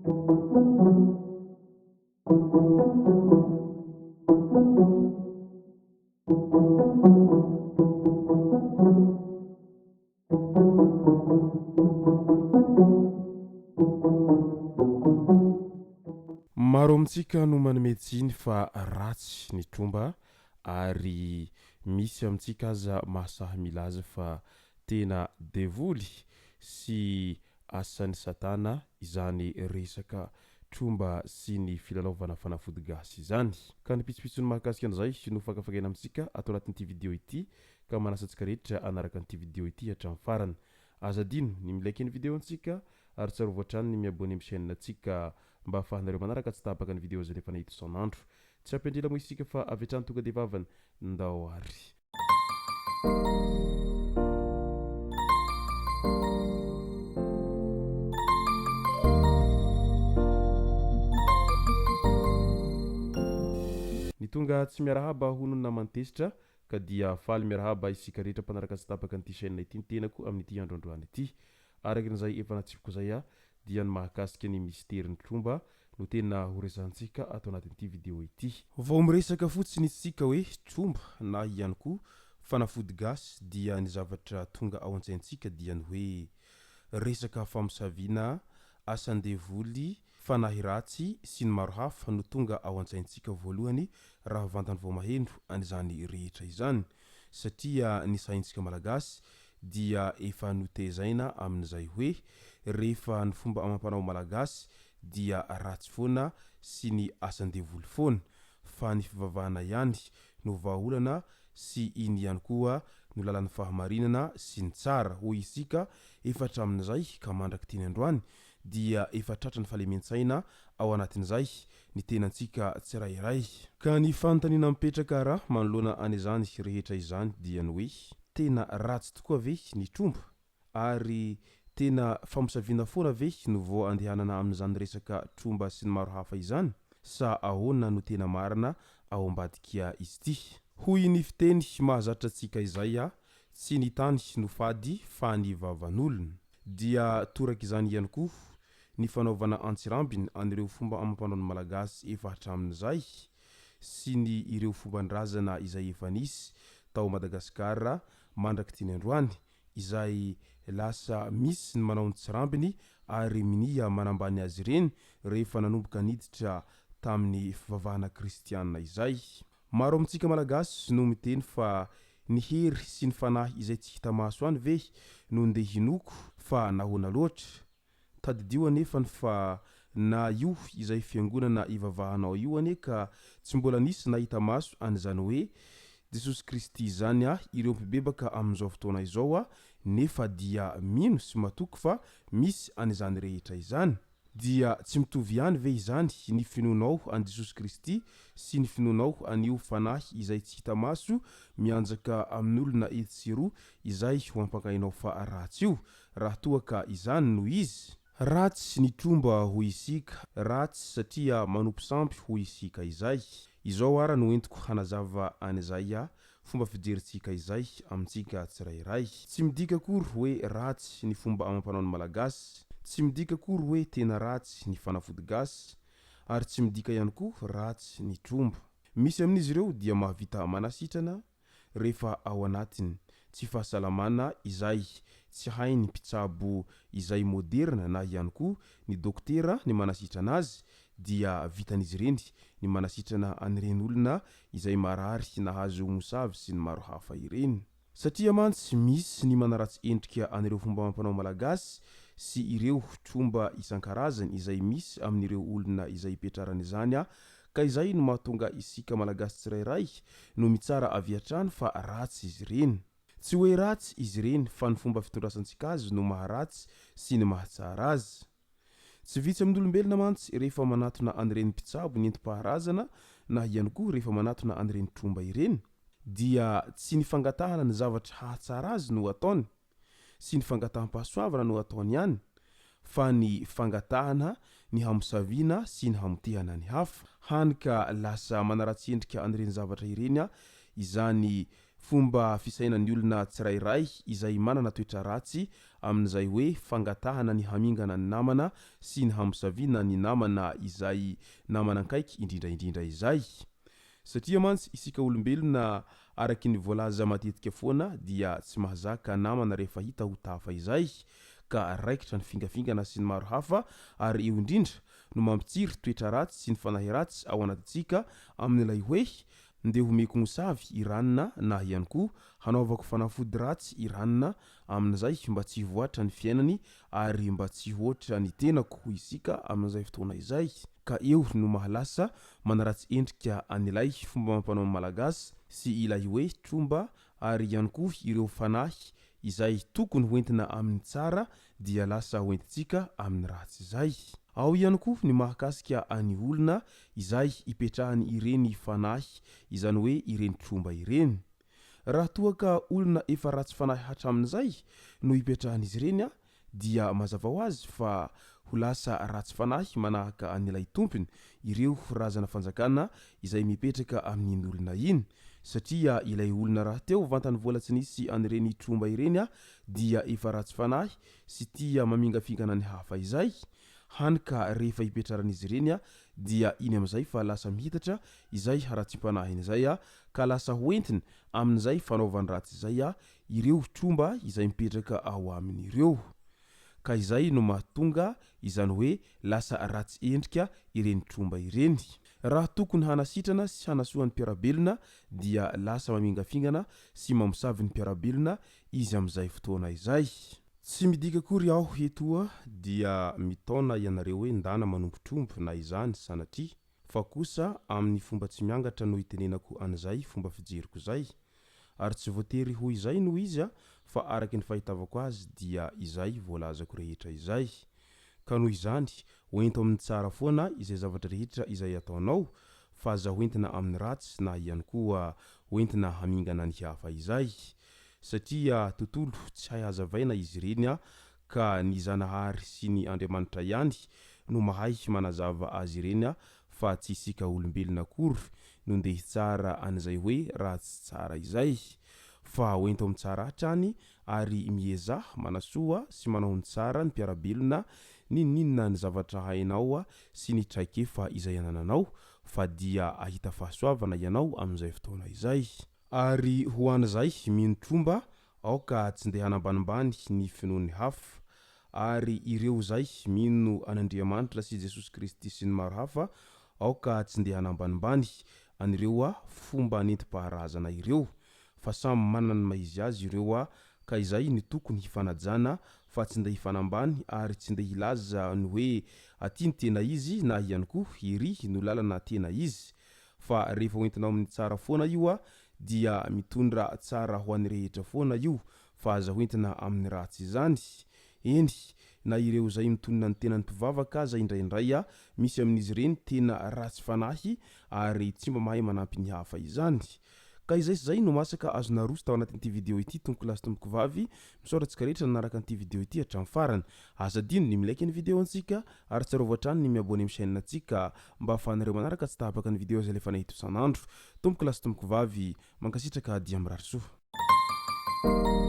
Maro amintsika no manome tsiny fa ratsy ny tromba ary misy amintsika aza mahasahy milaza fa tena devoly sy asan'i satana izany resaka tromba sy ny filalaovana fanafody gasy izany. Ka ny pitsopitsony mahakasika an'izay no fakafakaina amintsika ato anatin'ity video ity ka manasa antsika rehetra hanaraka an'ity video ity hatramin'ny farany. Aza adino ny mi-like ny video antsika ary tsarovy hatrany ny mi-abonner amin'ny chaîne antsika mba ahafahanareo manaraka tsy tapaka ny video izay alefanay eto isan'andro. Tsy hampiandrila moa isika fa avy hatrany tonga dia vavany. Ndao ary. Ny tonga tsy miarahaba hono ny naman'i Tezitra ka dia faly miarahaba isika rehetra mpanaraka tsy tapaka an'ity chaîne ity ny tenako amin'ity andro androany ity. Araka izay efa natsipiko izay aho dia ny mahakasika ny misiterin'ny tromba no tena ho resahantsika ato anatin'ity video ity. Vao miresaka fotsiny isika hoe tromba na ihany koa fanafody gasy dia ny zavatra tonga ao an-tsaintsika dia ny hoe resaka famosaviana, asan-devoly, fanahy ratsy sy ny maro hafa no tonga ao an-tsaintsika voalohany raha vantany vao maheno an'izany rehetra izany satria ny saintsika malagasy dia efa notezaina amin'izay hoe rehefa ny fomba amam-panao malagasy dia ratsy foana sy ny asan-devoly foana fa ny fivavahana ihany no vahaolana sy iny ihany koa no lalan'ny fahamarinana sy ny tsara hoy isika efa hatramin'izay ka mandrak'iteny androany dia efa tratran'ny fahalemen-tsaina ao anatin'izay ny tenantsika tsirairay. Ka ny fanontaniana mipetraka raha manoloana an'izany rehetra izany dia ny hoe, tena ratsy tokoa ve ny tromba? Ary tena famosaviana foana ve no vao andehanana amin'izany resaka tromba sy ny maro hafa izany? Sa ahoana no tena marina ao ambadika izy ity? Hoy ny fiteny mahazatra antsika izay a, tsy ny tany no fady fa ny vavan'olona. Dia torak'izany ihany koa ny fanaovana antsirambina an'ireo fomba amam-panaon'ny Malagasy efa hatramin'izay sy ny ireo fomban-drazana izay efa nisy tao Madagasikara mandrak'ity androany izay lasa misy ny manao ny tsirambiny ary minia manambany azy ireny rehefa nanomboka niditra tamin'ny fivavahana kristiana izay. Maro amintsika Malagasy no miteny fa ny hery sy ny fanahy izay tsy hita maso any ve no ndeha hinoako fa nahoana loatra? Tadidio anefany fa na io izay fiangonana ivavahanao io anie ka tsy mbola nisy nahita maso an'izany hoe Jesosy Kristy izany ah ireo mpibebaka amin'izao fotoana izao ah nefa dia mino sy matoky fa misy an'izany rehetra izany. Dia tsy mitovy ihany ve izany ny finoanao an'i Jesosy Kristy sy ny finoanao an'io fanahy izay tsy hita maso mianjaka amin'olona etsy sy eroa izay ho ampangainao fa ratsy io, raha toa ka izany no izy? Ratsy ny tromba hoy isika, ratsy satria manompo sampy hoy isika izay. Izao ara no entiko hanazava an'izay fomba fijerintsika izay amintsika tsirairay. Tsy midika akory hoe ratsy ny fomba amam-panaon'ny Malagasy, tsy midika akory hoe tena ratsy ny fanafody gasy, ary tsy midika ihany koa ratsy ny tromba. Misy amin'izy ireo dia mahavita manasitrana rehefa ao anatin tsy fahasalamana izay tsy hainy mpitsabo izay moderina na ihany koa ny dokotera ny manasitrana azy dia vitan'izy ireny ny manasitrana an'ireny olona izay marary nahazo mosavy sy ny maro hafa ireny. Satria mantsy misy ny manaratsy endrika an'ireo fomba amam-panao malagasy sy ireo tromba isan-karazany izay misy amin'ireo olona izay ipetraran'izany ka izay no mahatonga isika malagasy tsirairay no mitsara avy hatrany fa ratsy izy ireny. Tsy hoe ratsy izy ireny fa ny fomba fitondrasantsika azy no maharatsy sy ny mahatsara azy. Tsy vitsy amin'olombelona mantsy rehefa manatona an'ireny mpitsabo nentim-paharazana na ihany koa rehefa manatona an'ireny tromba ireny dia tsy ny fangatahana ny zavatra hahatsara azy no ataony sy ny fangataham-pahasoavana no ataony ihany fa ny fangatahana ny hamosaviana sy ny hamotehana ny hafa. Hany ka lasa manaratsy endrika an'ireny zavatra ireny izany. fomba fisainan'ny olona tsirairay izay manana toetra ratsy amin'izay hoe fangatahana ny hamingana ny namana sy ny hamosaviana ny namana izay namana ankaiky indrindra indrindra izay. Satria mantsy isika olombelona araky ny voalaza matetika foana dia tsy mahazaka namana rehefa hita ho tafa izay ka raikitra ny fingafingana sy ny maro hafa ary eo indrindra no mampitsiry toetra ratsy sy ny fanahy ratsy ao anatintsika amin'ilay hoe ndeha homeko mosavy i ranona na ihany koa hanaovako fanafody ratsy i ranona amin'izay mba tsy hivoatra ny fiainany ary mba tsy hoatra ny tenako isika amin'izay fotoana izay ka eo no mahalasa manaratsy endrika an'ilay fomba amam-panao malagasy sy ilay hoe tromba ary ihany koa ireo fanahy izay tokony hoentina amin'ny tsara dia lasa hoentintsika amin'ny ratsy izay. Ao ihany koa ny mahakasika any olona izay ipetrahany ireny fanahy izany hoe ireny tromba ireny. Raha toa ka olona efa ratsy fanahy hatramin'izay no ipetrahan'izy ireny dia mazava ho azy fa ho lasa ratsy fanahy manahaka an'ilay tompony ireo razana fanjakana izay mipetraka amin'iny olona iny satria ilay olona rahateo vantany vola tsy nisy an'ireny tromba ireny dia efa ratsy fanahy sy tia mamingafingana ny hafa izay hany ka rehefa ipetraran'izy ireny dia iny amin'izay fa lasa mihitatra izay haratsiam-panahiny izay ka lasa hoentiny amin'izay fanaovany ratsy izay ireo tromba izay mipetraka ao aminy ireo. Ka izay no mahatonga izany hoe lasa ratsy endrika ireny tromba ireny. Raha tokony hanasitrana sy hanasoa ny mpiara-belona dia lasa mamingafingana sy mamosavy ny mpiara-belona izy amin'izay fotoana izay. Tsy midika akory aho etoa dia mitaona ianareo hoe ndana manompo tromba na izany sanatria. Fa kosa amin'ny fomba tsy miangatra no itenenako an'izay fomba fijeriko izay. Ary tsy voatery ho izay no izy fa araky ny fahitavako azy dia izay voalazako rehetra izay. Ka noho izany, hoento amin'ny tsara foana izay zavatra rehetra izay ataonao fa aza hoentina amin'ny ratsy na ihany koa hoentina hamingana ny hafa izay. Satria tontolo tsy hay hazavaina izy ireny ka ny Zanahary sy ny Andriamanitra ihany no mahay manazava azy ireny fa tsy isika olombelona akory no ndeha hitsara an'izay hoe ratsy tsara izay. Fa hoento amin'ny tsara hatrany ary miezaha manasoa sy manao ny tsara ny mpiara-belona n'inon'inona ny zavatra hainao sy ny traikefa izay anananao fa dia ahita fahasoavana ianao amin'izay fotoana izay. Ary ho an'izay mino tromba Aoka tsy ndeha hanambanimbany ny finoan'ny hafa. Ary ireo izay mino an'Andriamanitra sy Jesosy Kristy sy ny maro hafa, aoka tsy ndeha hanambanimbany an'ireo fomba nentim-paharazana ireo. Fa samy manana ny maha-izy azy ireo ka izay no tokony hifanajana fa tsy ndeha hifanambany ary tsy ndeha hilaza ny hoe aty ny tena izy na ihany koa ery no lalana tena izy. Fa rehefa hoentinao amin'ny tsara foana io dia mitondra tsara ho an'ny rehetra foana io fa aza hoentina amin'ny ratsy izany. Eny, na ireo izay mitonona ny tenany mpivavaka aza indraindray misy amin'izy ireny tena ratsy fanahy ary tsy mba mahay manampy ny hafa izany. Ka izay sy izay no masaka azo naroso tao anatin'ity video ity tompokolahy sy tompokovavy, misaotra antsika rehetra nanaraka an'ity video ity hatramin'ny farany. Aza adino ny mi-like ny video antsika ary tsarovy hatrany ny mi-abonner amin'ny chaîne antsika mba ahafahanareo manaraka tsy tapaka ny video izay alefanay eto isan'andro. Tompoko lahy sy tompoko vavy, mankasitraka dia mirary soa.